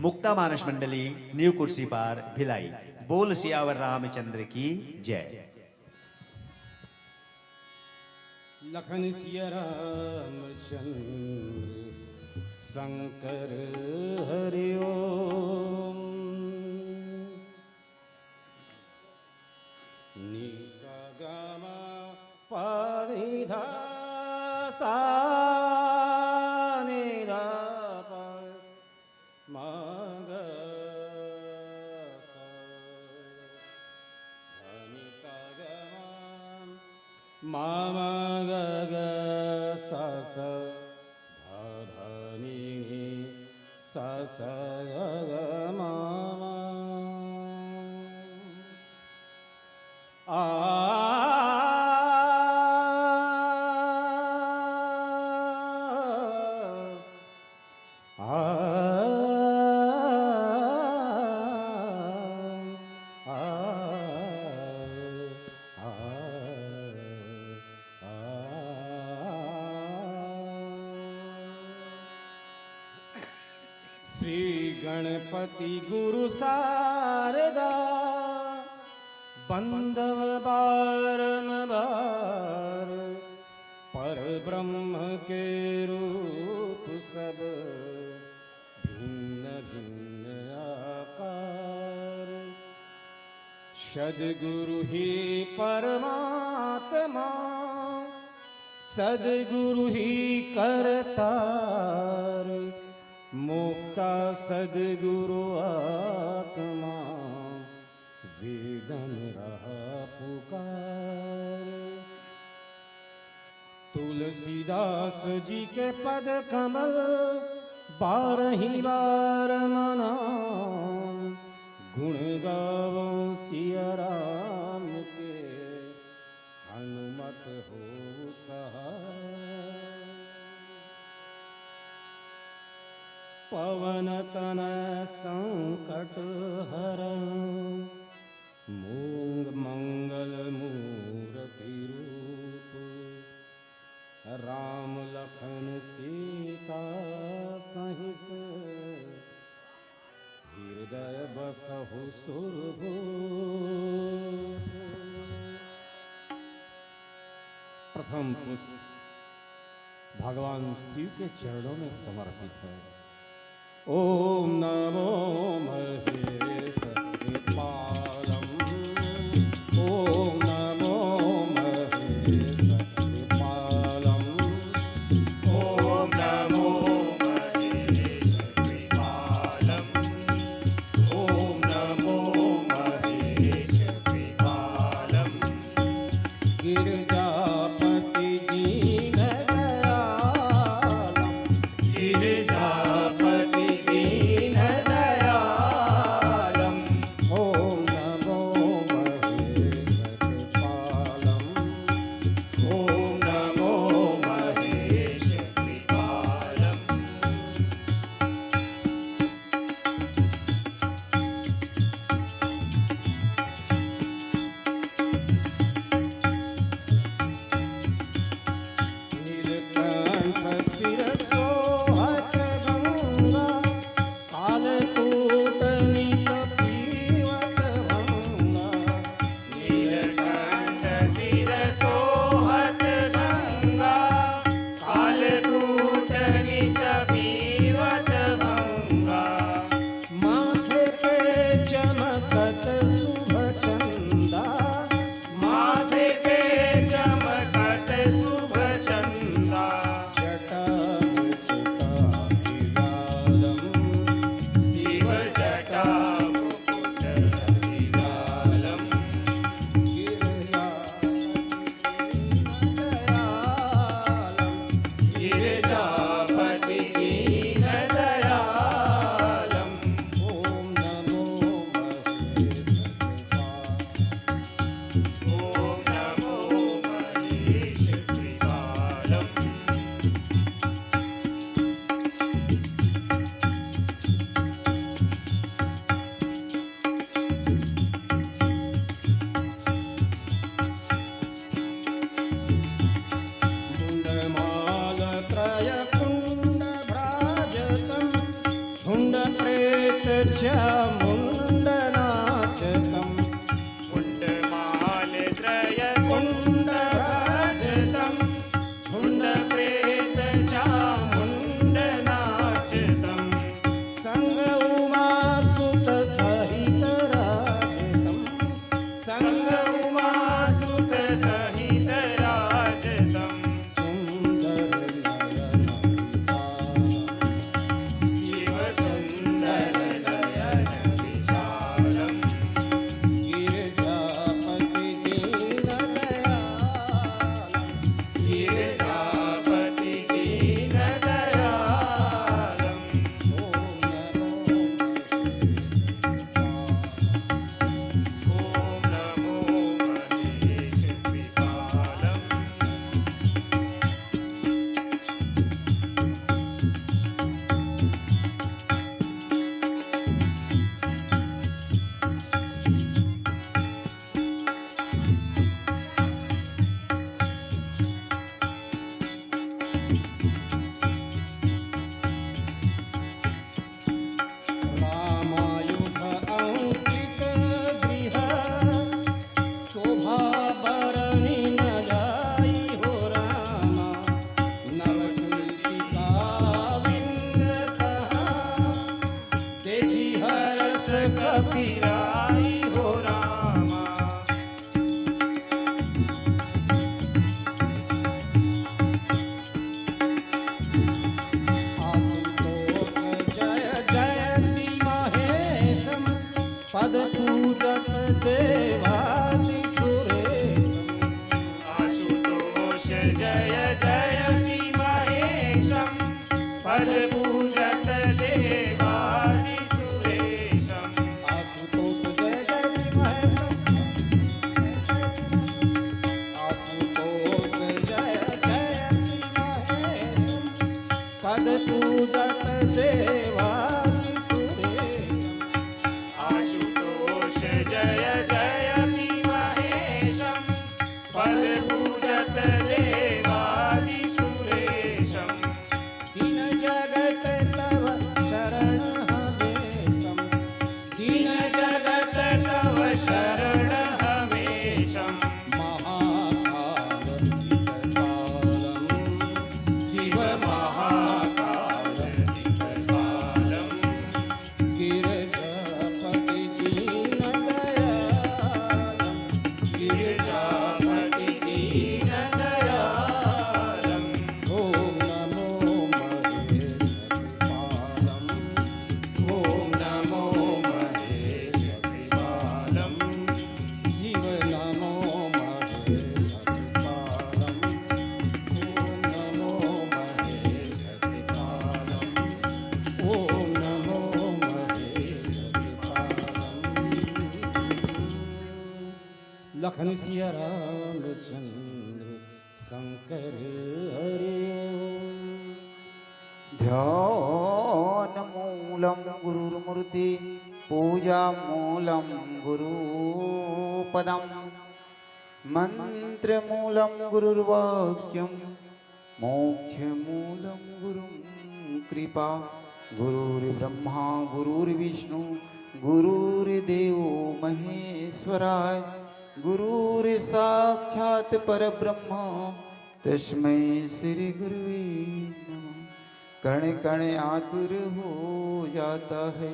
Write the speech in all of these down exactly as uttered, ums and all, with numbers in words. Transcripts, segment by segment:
मुक्ता मानस मंडली, न्यू कुर्सी पार, भिलाई। बोल सियावर रामचंद्र की जय। लखन सिया रामचंद्र शंकर हरि ओम। नि सा गा मा पा नि धा सा नि धा पा मा गा सा धा नि सा गा मा मा मा गा गा सा सा धा धा नि नि सा सा गा गा मा मा। आ, आ, आ, आ, आ। श्री गणपति गुरु शारदा बंदव बारंबार, पर ब्रह्म के रूप सब भिन्न भिन्न आकार। सद्गुरु ही परमात्मा, सद्गुरु ही करतार, मुक्ता सद्गुरु आत्मा, वेदन रहा पुकार। तुलसीदास जी के पद कमल बारही बार मना, गुण गावो सिया राम के, हनुमत हो सहाय। पवन तनय संकट हरण, मूंग मंगल मूरति रूप। राम लखन सीता सहित, हृदय बसहु सुरभूप। प्रथम पुष्प भगवान शिव के चरणों में समर्पित है। ओम नमो महेश कृपालम। ओम नमो महेश कृपालम। ओम नमो महेश कृपालम। ओम नमो महेश कृपालम। गिरिजापति दीन दयालम। गिरिजापति दीन प्रेतचामुण्डनाचतम्। मुण्डमालत्रयगुण्डभ्राजतम्। झुण्डप्रेतचामुण्डनाचतम्। सङ्गउमासुतसहितराजतम्। सङ्गउमासुतसहितराजतम्। सुन्दरनयनविशालम्। शिवसुन्दरनयनविशालम्। गिरिजापतिदीनदयालम्। गिरिजापतिदीनदयालम्। ॐ नमो ॐ नमो महेश विशालम्। रामायुध अंकित गृह शोभा बरनि न जाई हो रामा। नव तुलसी का वृंद कहाँ देखी हरष कपिराई हो रामा। आशुतोष जय जयति महेशम पद पूजत देवादि सुरेशम। आशुतोष जय जयति महेशम पद पूजत देवादि सुरेशम। आशुतोष जय जयति महेशम। आशुतोष जय जयति महेशम पद पूजत देवादि सुरेशम। आशुतोष जय जयति महेशम पद पूजत देवादि सुरेशम। दीन जगत तव शरण हमेशम। दीन जगत तव शरण हमेशम। महाकाल दिगपालम। शिव महाकाल दिगपालम। गिरिजापति दीन दयालम। गिरिजापति दीन दयालम। ॐ नमो महेश कृपालम। ॐ नमो महेश कृपालम। शिव नमो महेश कृपालम। ॐ नमो महेश कृपालम। ॐ नमो महेश कृपालम। लखन सिया रामचंद्र शंकर हरे। ध्यान मूलं गुरुर्मूर्ति, पूजा मूलं गुरुपदम, मंत्र मूलं गुरुर्वाक्यम, मोक्ष मूलं गुरुं कृपा। गुरुर्ब्रह्मा गुरुर्विष्णु गुरुर्देव महेश्वराय। गुरुर्साक्षात् परब्रह्म तस्मै श्री गुरुवे नमः। कण कण आतुर हो जाता है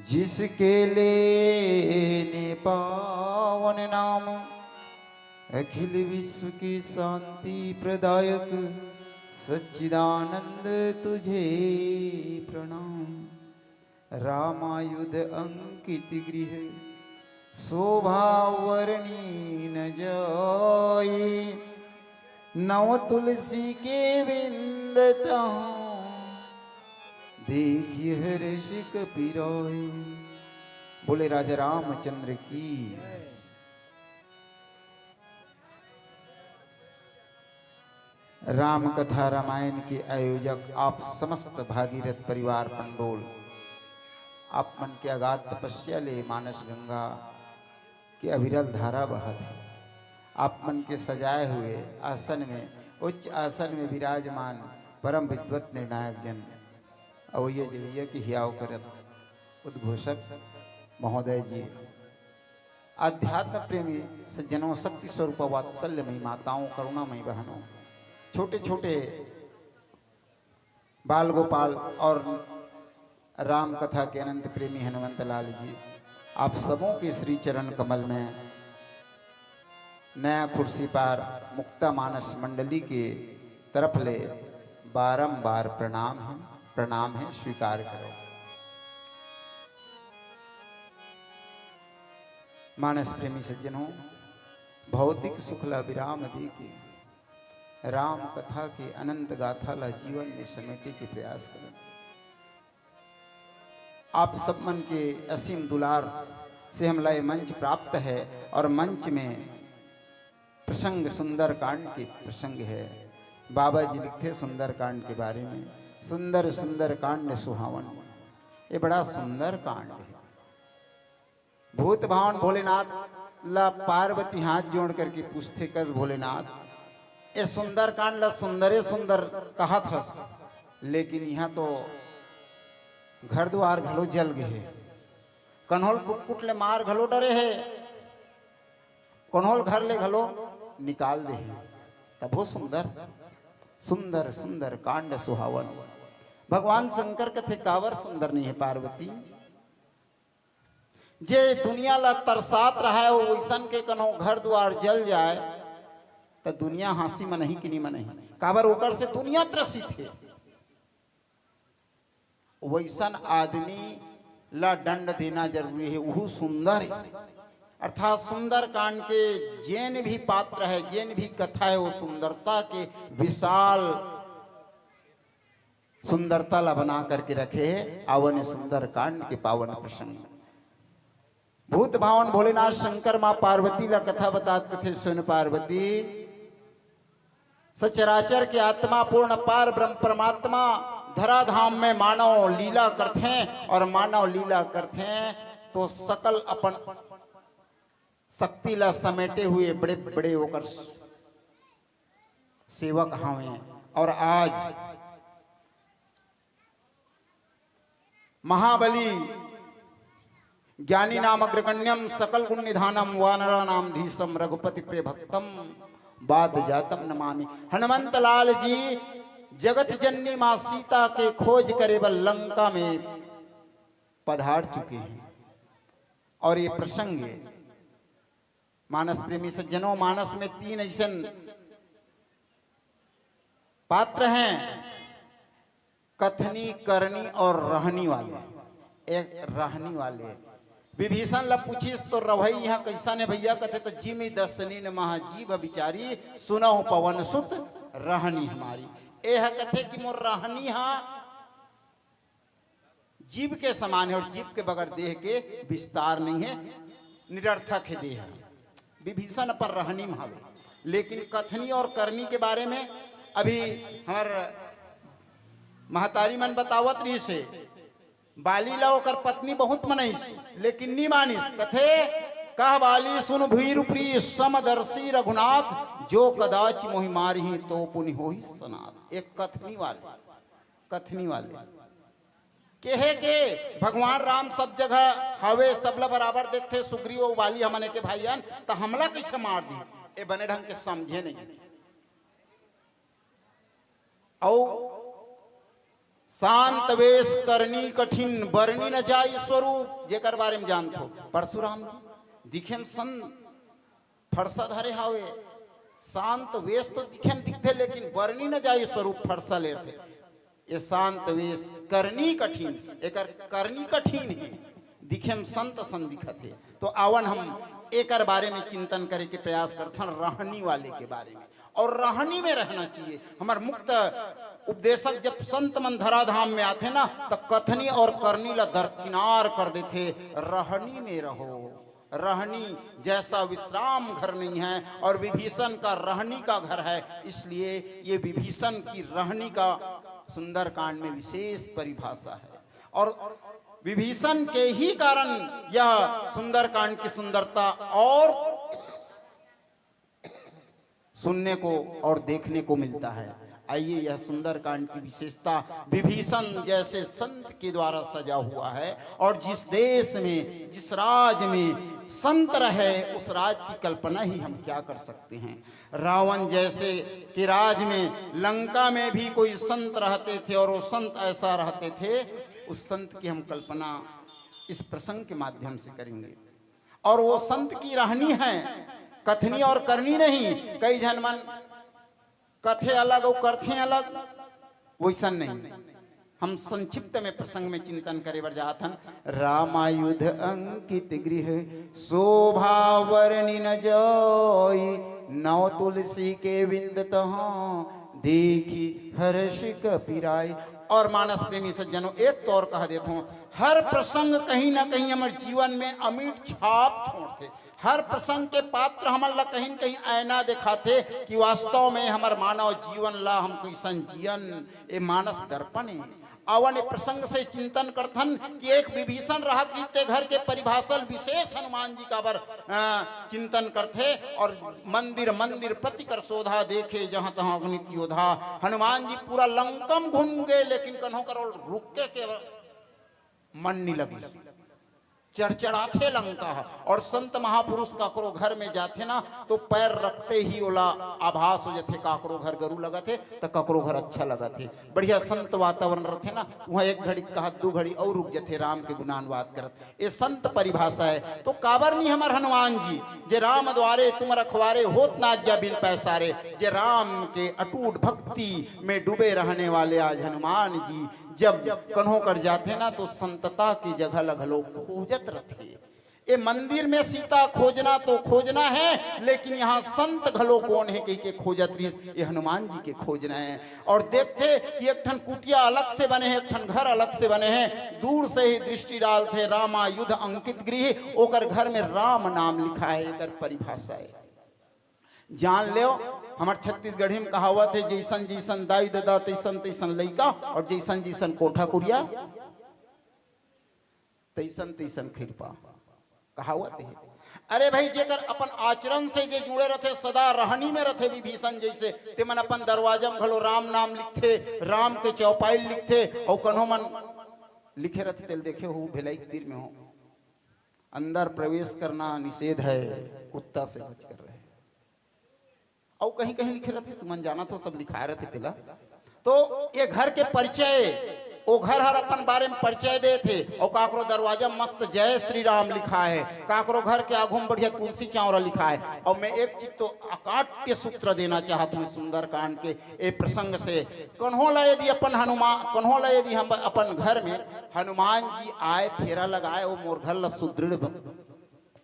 जिसके लेने पावन नाम। अखिल विश्व के शांति प्रदायक सच्चिदानंद तुझे प्रणाम। रामायुध अंकित गृह शोभा वर्णि न जाई। नव तुलसी के वृंद तहाँ देखि हर्ष कपिराई। बोले राजा रामचंद्र की। राम कथा रामायण के आयोजक आप समस्त भागीरथ परिवार पंडोल, आप मन के अगाध तपस्या ले मानस गंगा के अविरल धारा बहत हे। आप मन के सजाए हुए आसन में, उच्च आसन में विराजमान परम विद्वत निर्णायक जन अवैया जवैया के हियाव करत उद्घोषक महोदय जी, अध्यात्म प्रेमी सज्जनों, शक्ति स्वरूपा वात्सल्यमयी माताओं, करुणामयी बहनों, छोटे छोटे बाल गोपाल और राम कथा के अनंत प्रेमी हनुमंत लाल जी, आप सबों के श्री चरण कमल में नया खुर्सीपार मुक्ता मानस मंडली के तरफ ले बारंबार प्रणाम है, प्रणाम है, स्वीकार करो। मानस प्रेमी सज्जनों, भौतिक सुख ला विराम दे के राम कथा के अनंत गाथा ला जीवन में समेटे के प्रयास करन। आप सब मन के असीम दुलार से हमला ये मंच प्राप्त है और मंच में प्रसंग सुंदरकांड के प्रसंग है। बाबा जी लिखथे सुंदरकांड के बारे में, सुंदर सुंदर कांड सुहावन। ये बड़ा सुंदर कांड है। भूत भावन भोलेनाथ ला पार्वती हाथ जोड़ करके पूछथे, कस भोलेनाथ, ए सुंदरकांड ला सुंदरे सुंदर कहत हस, लेकिन इहाँ तो घर दुआर घलो जल गे हे, कन्होल कुटकुट ले मार घलो डरे हे, कन्होल घर ले घलो निकाल दे हे, तभो सुंदर, सुंदर सुंदर कांड सुहावन। भगवान शंकर कथे, काबर सुंदर नहीं है पार्वती? जे दुनिया ला तरसात रहाय, वो वइसन के कन्हो घर दुआर जल जाय, त दुनिया हाँसी मनही कि नहीं मनही? काबर ओकर से दुनिया त्रसित हे। वइसन आदमी ला दंड देना जरूरी हे, उहू सुंदर हे। अर्थात सुंदरकांड के जेन भी पात्र हे, जेन भी कथा हे, वो सुंदरता के विशाल सुंदरता ला बना करके रखे हे। आवन सुंदरकांड के पावन प्रसंग। भूत भावन भोलेनाथ शंकर माँ पार्वती ला कथा बतात कथे, सुन पार्वती, सचराचर के आत्मा पूर्ण पार ब्रह्म परमात्मा धराधाम में मानव लीला करथे और मानव लीला करथे तो सकल अपन शक्ति ला समेटे हुए बड़े बड़े ओकर सेवक हवे। और आज महाबली ज्ञानी नाम अग्रगण्यम सकल गुण निधानम वानरा नाम धीशम रघुपति प्रिय भक्तम बात जातम नमामि। हनुमंत लाल जी जगत जननी माँ सीता के खोज करे बर लंका में पधार चुके हैं। और ये प्रसंग है, मानस प्रेमी सज्जनों, मानस में तीन ऐसन पात्र हैं, कथनी, करनी और रहनी वाले। एक रहनी वाले। विभीषण ला पूछिस तो रवई यहाँ कैसन हे भैया, कथे तो जिमि दसनीन महा जीभ बिचारी, सुनहु पवन सुत रहनी हमारी। एह कथे कि मोर रहनी हा जीभ के समान हे और जीभ के बगैर देह के विस्तार नहीं हे, निरर्थक हे देह। विभीषण अपन रहनी में हवे, लेकिन कथनी और करनी के बारे में अभी हमर महतारी मन बतावत रहिस हे, बाली ला ओकर पत्नी बहुत मनइस, लेकिन नी मानिस। कथे, कह बाली सुन भीर प्रिय समदर्शी रघुनाथ, जो कदाच मोहि मारही तो पुनि होही सनाथ। एक कथनी वाले, कथनी वाले। केहे के भगवान राम सब जगह हवे, सबला बराबर देखथे, सुग्रीव अउ बाली हमन एके भाई अन, त हमला कइसे मार दी? ए बने ढंग के समझे नहीं। अउ शांत वेश करनी कठिन, बरनी न जाई स्वरूप, जेकर बारे में जानथो, परशुराम जी दिखे म संत फरसा धरे हावे। शांत वेश तो दिखे म दिखथे, लेकिन बरनी न जाई स्वरूप फरसा लेथे। ये शांत वेश करनी कठिन, एकर करनी कठिन हे, दिखे म संत सन दिखत हे। तो आवन हम एकर बारे में चिंतन करे के प्रयास करथन, रहनी वाले के बारे में। और रहनी में रहना चाहिए। हमर मुक्त उपदेशक जब संत मन धराधाम में आथे ना, त कथनी और करनी ला दरकिनार कर देथे। रहनी में रहो। रहनी जैसा विश्राम घर नहीं है और विभीषण का रहनी का घर है, इसलिए ये विभीषण की रहनी का सुंदरकांड में विशेष परिभाषा है। और विभीषण के ही कारण यह सुंदरकांड की सुंदरता और सुनने को और देखने को मिलता है। आइए, यह सुंदरकांड की विशेषता, विभीषण जैसे संत के द्वारा सजा हुआ है। और जिस देश में, जिस राज में संत रहे, उस राज की कल्पना ही हम क्या कर सकते हैं। रावण जैसे के राज में, लंका में भी कोई संत रहते थे और वो संत ऐसा रहते थे, उस संत की हम कल्पना इस प्रसंग के माध्यम से करेंगे। और वो संत की रहनी है, कथनी और करनी नहीं। कई झन मन कथे अलग और करथे अलग, वैसन नहीं। हम संक्षिप्त में प्रसंग में चिंतन करे बर जात हन। रामायुध अंकित गृह, शोभा वर्णि न जाई, नौ तुलसी के वृंद तहाँ, देखी हर्ष कपि राई। और मानस प्रेमी सज्जनों, एक तौर कह देथों, हर प्रसंग कहीं ना कहीं हमर जीवन में अमिट छाप छोड़थे। हर प्रसंग के पात्र हमन ला कहीं न कहीं ऐना दिखाथे कि वास्तव में हमर मानव जीवन ला हम कइसन जियन, ए मानस दर्पण ए। अवन ए प्रसंग से चिंतन करथन कि एक विभीषण रहत रीते घर के परिभाषा ल विशेष हनुमान जी काबर, अ, चिंतन करथे। और मंदिर मंदिर पति कर शोधा, देखे जहां तहां अगणित योधा। हनुमान जी पूरा लंकम घूम गए, लेकिन कन्हो करो रुके के मन नी लगिस। चढ़चढ़ाथे लंका ह। और संत महापुरुष काकरो घर में जाथे ना, तो पैर रखते ही ओला आभास हो जाथे, काकरो घर गरु लगत हे, त काकरो घर अच्छा लगत हे। बढ़िया संत वातावरण रथे ना, उहाँ एक घड़ी कहा, दू घड़ी और रुक जाथे राम के गुणानुवाद करत। ये संत परिभाषा है। तो काबर नहीं हमर हनुमान जी, जे राम द्वारे तुम रखवारे, होत ना आज्ञा बिन पैसारे। जे राम के अटूट भक्ति में डूबे रहने वाले आज हनुमान जी जब कन्हो कर जाथे ना, तो संतता की जगह ल घलो खोजत रथे। ये मंदिर में सीता खोजना तो खोजना है, लेकिन यहाँ संत घलो कौन है कहि के खोजत रहिस, ये हनुमान जी के खोजना है। और देखथे कि एक ठन कुटिया अलग से बने हैं, एक ठन घर अलग से बने हैं। दूर से ही दृष्टि डालथे, रामायुध अंकित गृह, ओकर घर में राम नाम लिखा है, एकर परिभाषा है। जान लेव, हमर छत्तीसगढ़ी में कहावत है, "जैसन जैसन दाई ददा, तैसन तैसन लइका, और जैसन जैसन कोठा कुरिया, तैसन तैसन खैरपा।" कहावत है। अरे भाई, जेकर अपन आचरण से जे जुड़े रथे, सदा रहनी में रथे विभीषण जैसे, ते मन अपन दरवाजा में घलो राम नाम लिखथे, राम के चौपाई लिखथे, और कन्हो मन लिखे रथे, तेल देखे हो, भिलाई के तीर में हो, "अंदर प्रवेश करना निषेध है, कुत्ता से बचकर रहे।" अउ कहीं-कहीं लिखे रथे, तुमन जानत हो, सब लिखाए रथे तेला। तो ये घर के परिचय, ओ घर हर अपन बारे में परिचय देथे। अउ काकरो दरवाजा में मस्त "जय श्री राम" लिखा है, काकरो घर के आगू में बढ़िया तुलसी चावरा लिखा है। और मैं एक चीज तो अकाट्य सूत्र देना चाहत हूँ सुंदरकांड के ए प्रसंग से। कन्हो ला यदि अपन हनुमान, कन्हो ला यदि हम अपन घर में हनुमान जी आए, फेरा लगाए, वो मोर घर ला सुदृढ़ ब-,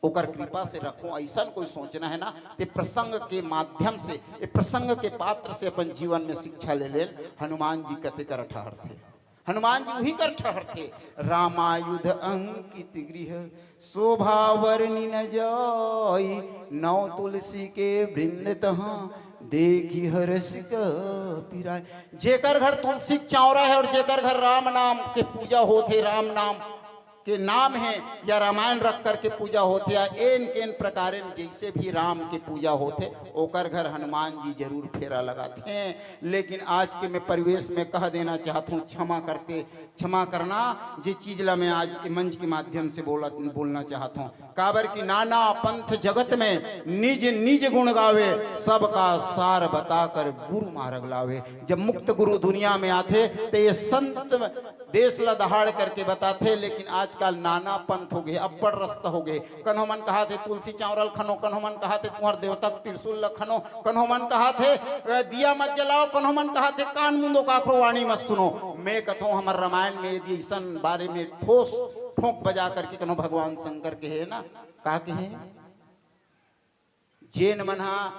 ओकर कृपा से रखो, ऐसन कोई सोचना है ना, ते प्रसंग के माध्यम से, ए प्रसंग के पात्र से अपन जीवन में शिक्षा ले लेन। हनुमान जी कते कर ठहरथे, हनुमान जी उही कर ठहरथे। "रामायुध अंकित गृह, शोभा वर्णि न जाई, नौ तुलसी के वृंद तहाँ, देखी हर्ष कपि राय।" जेकर घर तुलसी के चावरा है और जेकर घर राम नाम के पूजा होथे, राम नाम के नाम हे या रामायण रख करके पूजा होथे या एन केन प्रकारेन जैसे भी राम के पूजा होथे, ओकर घर हनुमान जी जरूर फेरा लगाथे। लेकिन आज के मैं परिवेश में कह देना चाहत हूँ, क्षमा करते, क्षमा करना, जे चीज ला मैं आज के मंच के माध्यम से बोला, बोलना चाहत हूँ। काबर कि नाना पंथ जगत में निज निज गुण गावे, सबका सार बता कर गुरु मार्ग लावे। जब मुक्त गुरु दुनिया में आथे, तो ये संत देश ला दहाड़ करके बताथे, लेकिन आजकल नाना पंथ हो गए, अब्बड़ रस्ता हो गए। कन्हो मन कहाथे तुलसी चावरा ल खनो, कन्हो मन कहाथे तुंहर देवता के त्रिशूल ल खनो, कन्हो मन कहाथे, "अ, दिया मत जलाओ", कन्हो मन कहाथे, "कान मुंदो, काखरो वाणी मत सुनो।" मैं कथों, हमर रामायण में यदि अइसन बारे में ठोस ठोंक बजा करके कन्हो भगवान शंकर के हे ना, का के हे? जेन मन हा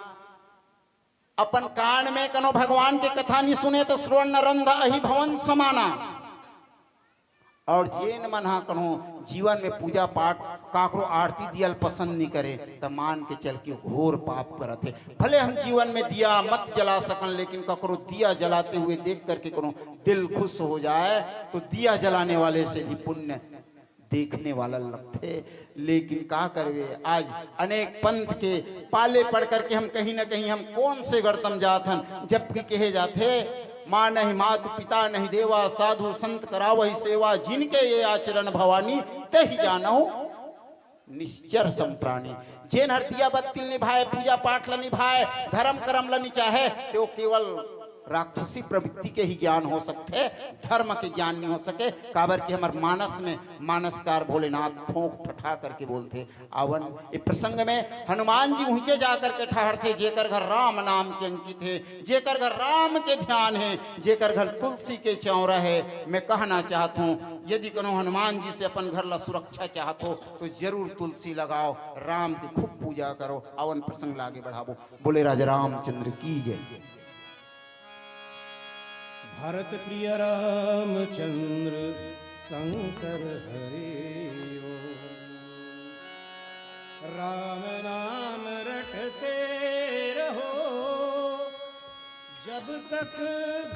अपन कान में कन्हो भगवान के कथा नहीं सुने, तो श्रवण न रंध अहि भवन समाना। और जेन मन हा कन्हो जीवन में पूजा पाठ, काकरो आरती दिया ल पसंद नहीं करे, त मान के चल के घोर पाप करत हे। भले हम जीवन में दिया मत जला सकन, लेकिन ककरो दिया जलाते हुए देख करके कन्हो दिल खुश हो जाए, तो दिया जलाने वाले से भी पुण्य देखने वाला लगथे। लेकिन का करबे, आज अनेक पंथ के पाले पड़ करके हम कहीं ना कहीं हम कौन से गढ़ तम जात हन, जबकि कहे जाथे, माँ नहीं मातु पिता नहीं देवा, साधु संत करावही सेवा, जिनके ये आचरण भवानी, तहि जानहु निश्चर सम प्राणी। जेन हर दिया बत्ती ल निभाए, पूजा पाठ ल निभाए, धर्म कर्म ल निचाहे, ते वो केवल राक्षसी प्रवृत्ति के ही ज्ञान हो सकथे, धर्म के ज्ञान नहीं हो सके। काबर कि हमर मानस में मानसकार भोलेनाथ फोंक ठठा करके बोलथे। आवन, ए प्रसंग में हनुमान जी उहिंचे जा करके ठहरथे, जेकर घर राम नाम के अंकित हे, जेकर घर राम के ध्यान हे, जेकर घर तुलसी के चौरा हे। मैं कहना चाहत हूँ, यदि कोनो हनुमान जी से अपन घर ला सुरक्षा चाहत हो, तो जरूर तुलसी लगाओ, राम की खूब पूजा करो। आवन, प्रसंग ला आगे बढ़ाबो। बोले राजा रामचंद्र की जय। भरत प्रिय रामचंद्र शंकर हरे ओ। राम नाम रटते रहो, जब तक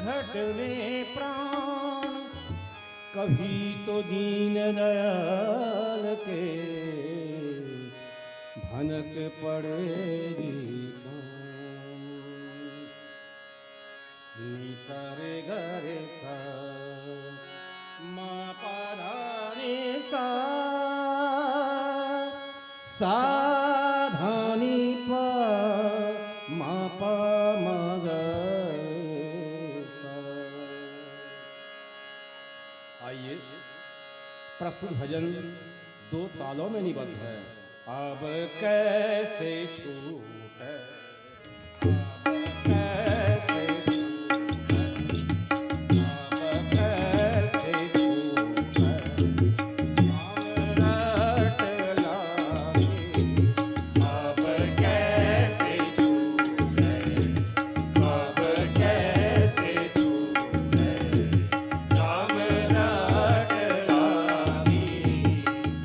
घट में प्राण। कभी तो दीन दयाल के भनक पड़ेगी कान। नि सा रे ग रे सा, मा पा धा नि सा, सा धा नि पा, मा पा मा ग सा। आइए, प्रस्तुत भजन दो तालों में निबद्ध है। अब कैसे छूटे, अब कैसे छूटे, अब कैसे छूटे, हम रट लागे। अब कैसे छूटे, अब कैसे छूटे, हम रट लागे।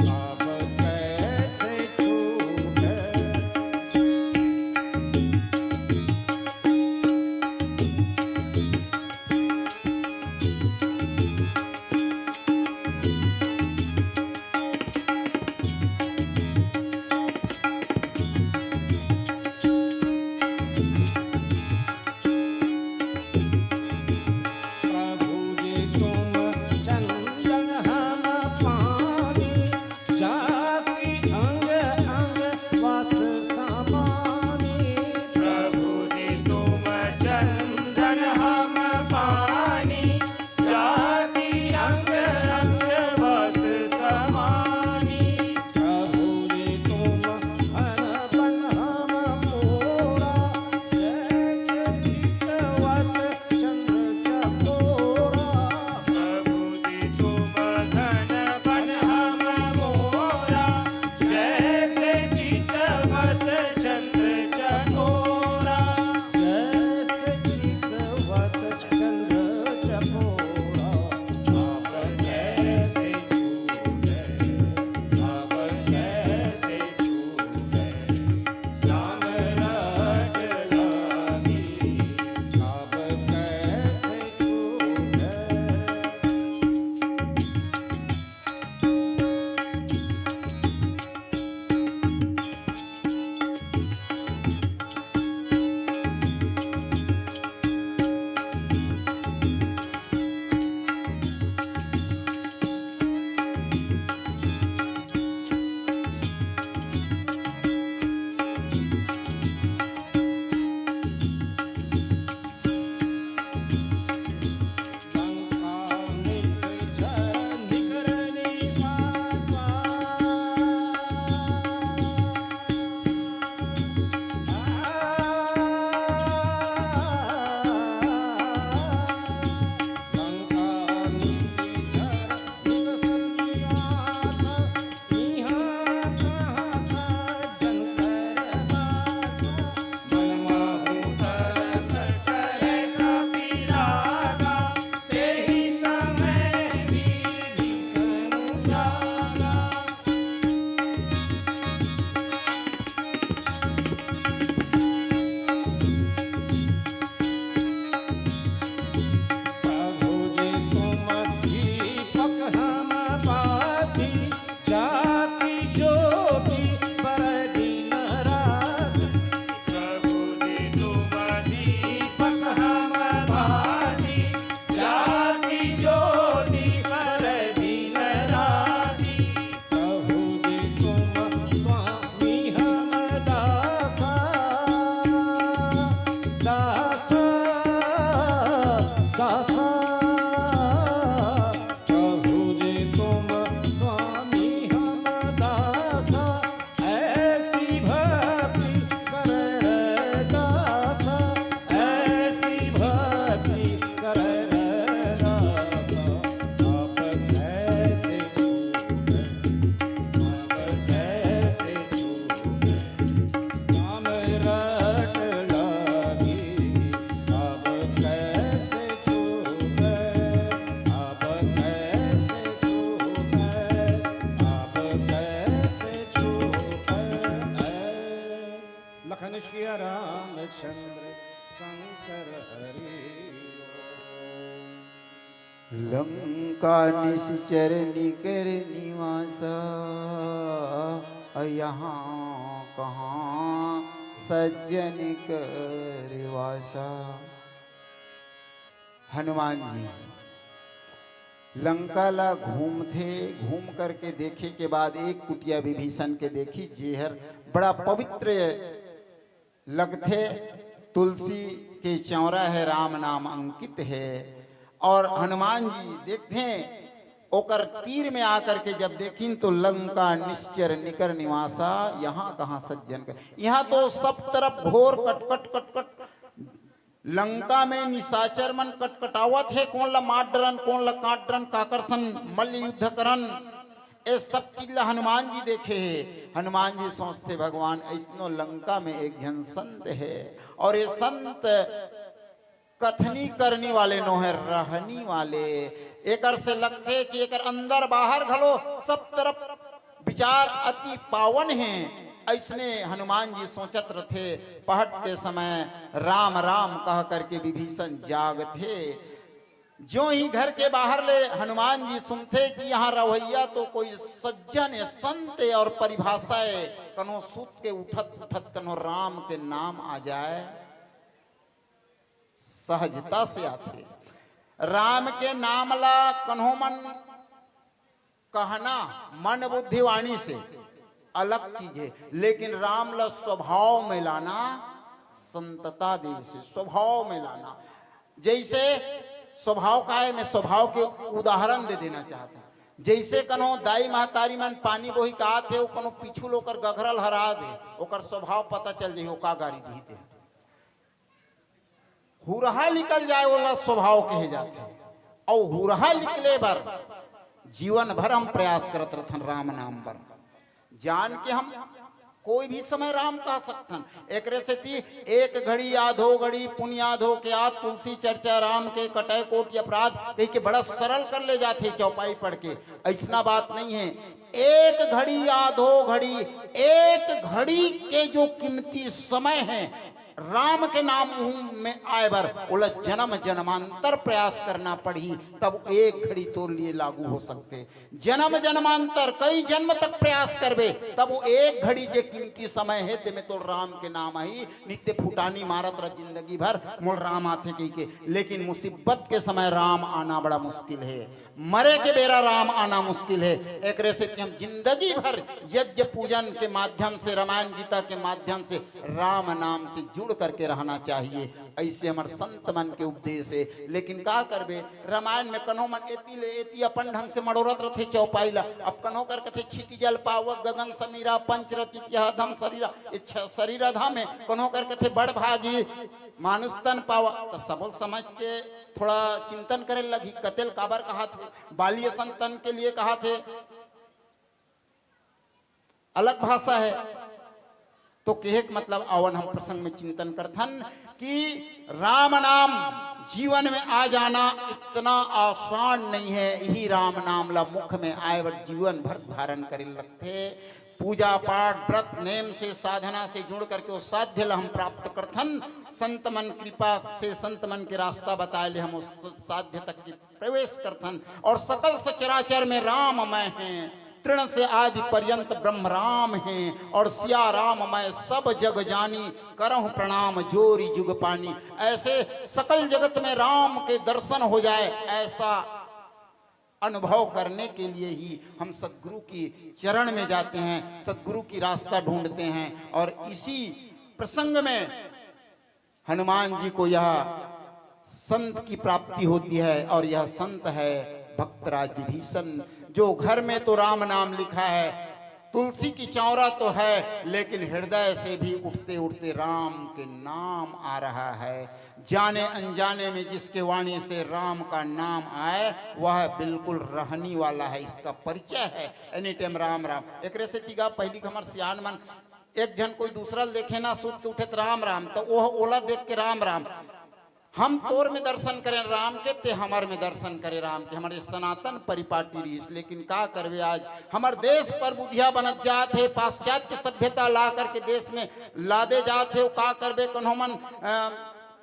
अब कैसे छूटे। लंका निश्चर निकर निवासा, यहाँ कहाँ सज्जन कर वासा। हनुमान जी लंका ला घूमथे, घूम करके देखे के बाद एक कुटिया विभीषण के देखिस, जेहर बड़ा पवित्र लगथे, तुलसी के चौरा हे, राम नाम अंकित हे। और हनुमान जी देखथे, ओकर तीर में आकर के जब देखिन तो लंका निश्चर निकर निवासा, यहाँ कहाँ सज्जन कर। यहाँ तो सब तरफ घोर कटकट कटकट, लंका में निशाचर मन कटकटावत हे, कोन ला मार डरन, कोन ला काट डरन, काकर सन मल्ल युद्ध करन, ए सब चीज ला हनुमान जी देखे हे। हनुमान जी सोचथे, भगवान, ऐसनो लंका में एक झन संत हे, और ये संत कथनी करनी वाले नो हे, रहनी वाले। एकर से लगथे कि एकर अंदर बाहर घलो सब तरफ विचार अति पावन हे। ऐसने हनुमान जी सोचत रथे, पहट के समय राम राम कह करके विभीषण जागथे। ज्यों ही घर के बाहर ले हनुमान जी सुनथे कि यहाँ रहवइया तो कोई सज्जन हे, संत हे, और परिभाषा हे, कन्हो सुत के उठत उठत कन्हो राम के नाम आ जाए, सहजता से आथे। राम के नाम ला कन्हो मन कहना मन बुद्धि वाणी से अलग चीज हे, लेकिन राम ला स्वभाव में लाना संतता देश हे, स्वभाव में लाना। जैसे स्वभाव का हे, मैं स्वभाव के उदाहरण दे देना चाहता हूँ। जैसे कन्हो दाई महतारी मन पानी बोही का आथे, वो कन्हो पीछू ले ओकर गघरा ल हरा दे, ओकर स्वभाव पता चल जाही, वो का गारी दिही ते। हुरहा निकल जाए, ओला स्वभाव कहे जाथे। अउ हुरहा निकले बर जीवन भर हम प्रयास करत रथन राम नाम बर। जान के हम कोई भी समय राम कह सकथन। एकरे सेती एक घड़ी आधो घड़ी पुन आधो के आध, तुलसी चर्चा राम के कटय कोटि अपराध कहि के बड़ा सरल कर ले जाथे चौपाई पढ़ के। ऐसना बात नहीं हे। एक घड़ी आधो घड़ी, एक घड़ी के जो कीमती समय हे, राम के नाम मुंह में आए बर ओला जन्म जन्मांतर प्रयास करना पड़ही, तब एक घड़ी तोर लिए लागू हो सकथे। जन्म जन्मांतर कई जन्म तक प्रयास करबे, तब वो एक घड़ी जे कीमती समय हे, तेमे तोर राम के नाम आही। नित्य फुटानी मारत रह जिंदगी भर, मोर राम आथे कहि के, लेकिन मुसीबत के समय राम आना बड़ा मुश्किल हे। मरे के बेरा राम आना मुश्किल हे। एकरे सेती हम जिंदगी भर यज्ञ पूजन के माध्यम से, रामायण गीता के माध्यम से राम नाम से जुड़ करके रहना चाहिए। ऐसे हमर संत मन के उपदेश हे। लेकिन का करबे, रामायण में कन्हो मन एती ले एती अपन ढंग से मड़ोरत रथे चौपाई ला। अब कन्हो कर कथे क्षिति जल पावक गगन समीरा, पंच रचित यह अधम शरीरा, ये छ-, शरीर अधम हे। कन्हो कर कथे बड़ भागी मानुष तन पावा, त सबो ल समझ के थोड़ा चिंतन करे लगही, कते ल काबर कहाथे, बाली असन तन के लिए कहाथे, अलग भाषा हे। तो कहे के मतलब, आवन हम प्रसंग में चिंतन करथन कि राम नाम जीवन में आ जाना इतना आसान नहीं हे। यही राम नाम ला मुख में आए बर जीवन भर धारण करे लगथे। पूजा पाठ, व्रत, नेम से, साधना से जुड़ करके वो साध्य ला हम प्राप्त करथन। संत मन कृपा से, संत मन के रास्ता बताए ले हम उस साध्य तक की प्रवेश करथन। और सकल सचराचर में राममय हे, तृण से आदि पर्यंत ब्रह्म राम हे, और सिया राममय सब जग जानी, करहु प्रणाम जोरि जुग पानी। ऐसे सकल जगत में राम के दर्शन हो जाए, ऐसा अनुभव करने के लिए ही हम सदगुरु की चरण में जाते हैं, सदगुरु की रास्ता ढूंढते हैं। और इसी प्रसंग में हनुमान जी को यह संत की प्राप्ति होती है, और यह संत है भक्तराज विभीषण, जो घर में तो राम नाम लिखा है, तुलसी की चौरा तो है, लेकिन हृदय से भी उठते उठते राम के नाम आ रहा है। जाने अनजाने में जिसके वाणी से राम का नाम आए, वह बिल्कुल रहनी वाला है, इसका परिचय है। Any time Ram Ram. एकरे सेती गा पहिली के हमर सियान मन एक झन कोई दूसरा ल देखे ना, सुत के उठे त राम राम, त ओह ओला देख के राम राम। हम तोर में दर्शन करें राम के, ते हमर में दर्शन करे राम के, हमर ये सनातन परिपाटी रहिस। लेकिन का करबे, आज हमर देश परबुधिया बनत जात हे, पाश्चात्य सभ्यता ला करके देश में लादे जात हे। का करबे, कन्हो मन, अ,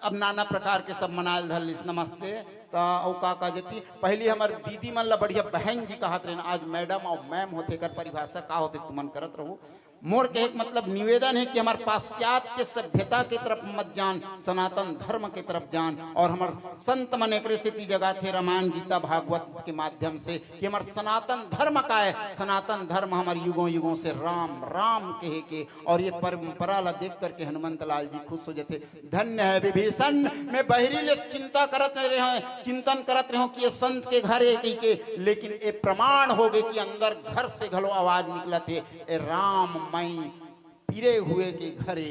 अब नाना प्रकार के सब मनायल धर लिस। नमस्ते, त अउ का का जती, पहली हमर दीदी मन ला बढ़िया बहन जी कहत रहिन, आज मैडम अउ मैम होथे, एकर परिभाषा का होथे तुमन करत रहू। मोर कहे के मतलब निवेदन हे कि हमर पाश्चात्य सभ्यता के तरफ मत जान, सनातन धर्म के तरफ जान। अउ हमर संत मन एकरे सेती जगाथे रामायण, गीता, भागवत के माध्यम से कि हमर सनातन धर्म का हे, सनातन धर्म हमर युगों युगों से राम राम कहे के। अउ ये परंपरा ला देख करके हनुमंत लाल जी खुश हो जथे। धन्य हे विभीषण, मैं बहिरी ले चिंता करत रहेंव, चिंतन करत रहेंव कि ये संत के घर हे कहिके, लेकिन ये प्रमाण होगे कि अंदर घर से घलो आवाज निकलत हे, ए राम मई पिरे हुए के घरे